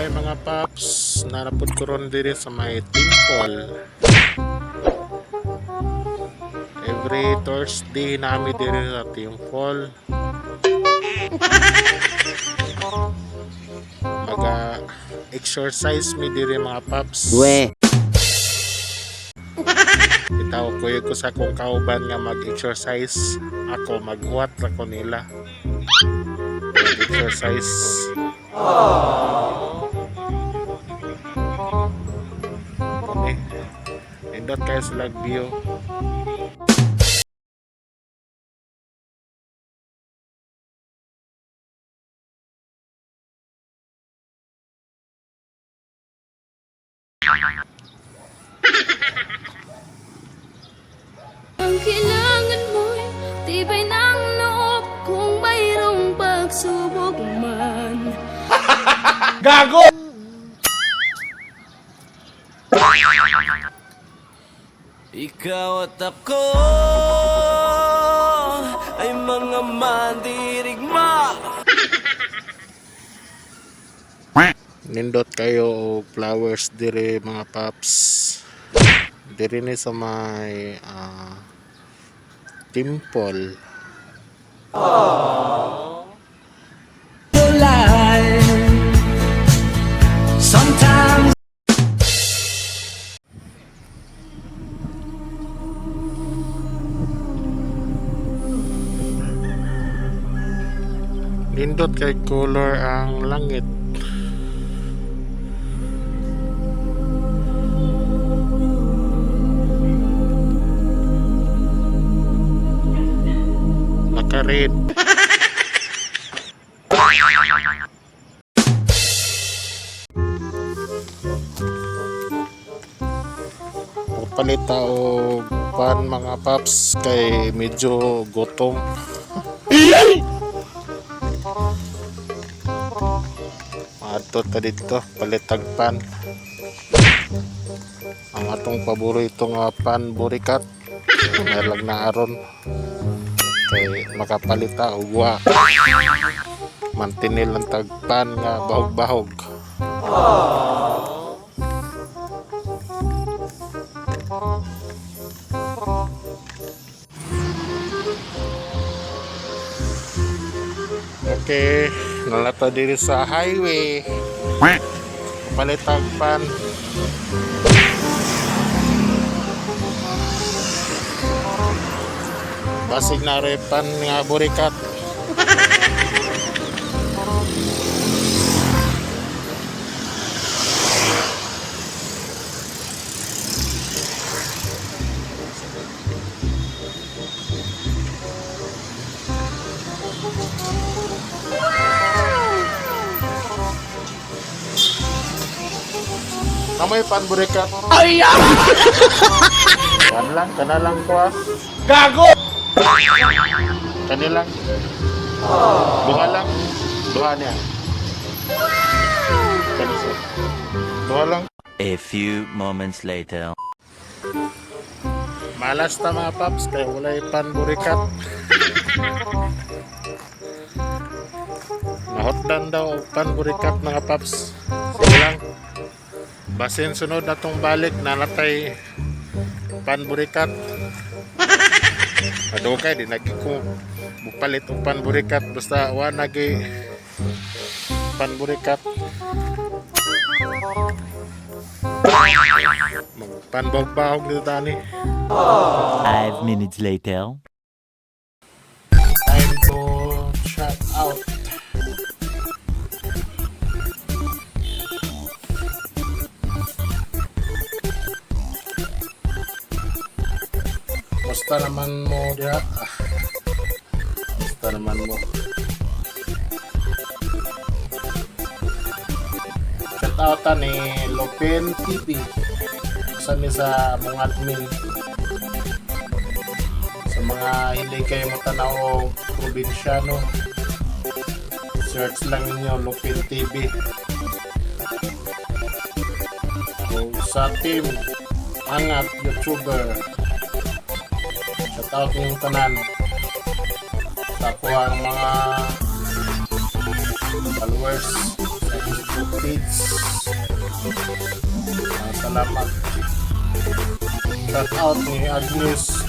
Hi mga paps, naa na pud ko ron diri sa may temple. Every Thursday naa mi diri sa temple. Maga exercise mi diri, mga paps. We. Itaw ko ko sa akong kauban nga mag-exercise. Ako maghuwat ra ko nila. Mag-exercise. Eh, nindot kayo sa view. Ang kailangan mo'y tibay ng loob kung mayroong pagsubok man. Gago! Ikaw at ako ay mga mandirigma. Nindot kayo og flowers dire, mga paps. Dire ni sa may temple. Life. Sometimes Nindot kay color ang langit. Naka-red. Palit ta og pan, mga paps, kay medyo gutom. Adto ta dito, palitag pan. Ang atong paborito nga pan burikat. May na aron. Kay makapalita og wa. Mantinil ang tagpan nga bahog-bahog. Okay, naa na ta diri sa highway. Palitag pan. Basig na pan nga burikat. Naa moy pan burikat. Ay! Kan lang, kana lang ko ah. Gago! Kani lang. Duha lang. Duha niya. Kani siya. Duha lang. A few moments later. Malas ta, mga paps, kay walay pan burikat. Nahotdan daw og pan burikat, mga paps. Sige lang. Basin sunod na tong balik naa na tay pan burikat. Adugay di nagi ko mupalit og pan burikat basta wa nagi pan burikat. Magpanbog-bahog dito tani. 5 minutes later. Time to shout out. Basta naman mo diha. Ah. Basta naman mo. Shout out ta ni Lopin TV. Sa ni sa mga admin, sa mga hindi kayo matanaw og probinsyano, search lang ninyo Lupin TV. O sa team Angat YouTuber, shout out yung tanan sa ang mga followers sa Facebook. page. Salamat. Shout out ni Agnes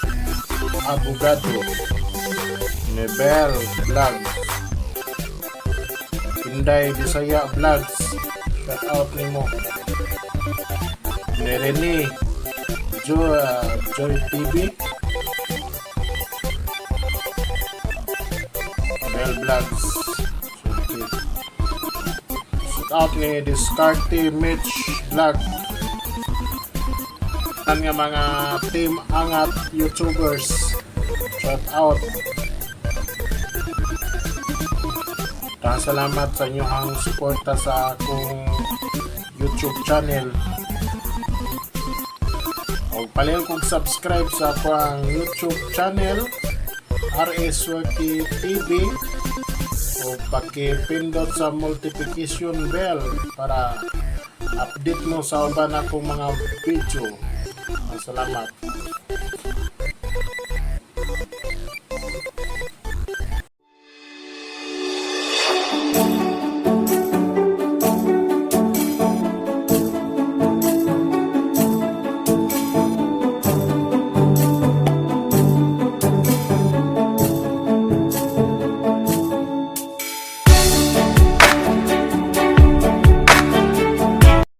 Abogado, Nebel Vlog, Inday Bisaya Vlogs. Shout out nimo. Ni Rene Joy TV, Bell Vlogs. Okay. Shout out ni Discarte Mitch Vlog. Tan nga mga Team Angat YouTubers. Shout out. Daghang salamat sa inyong suporta sa akong YouTube channel. Og palihog kong subscribe sa akong YouTube channel, RS Swerte TV, o pakipindot sa notification bell para update mo sa uban akong mga video. Salamat.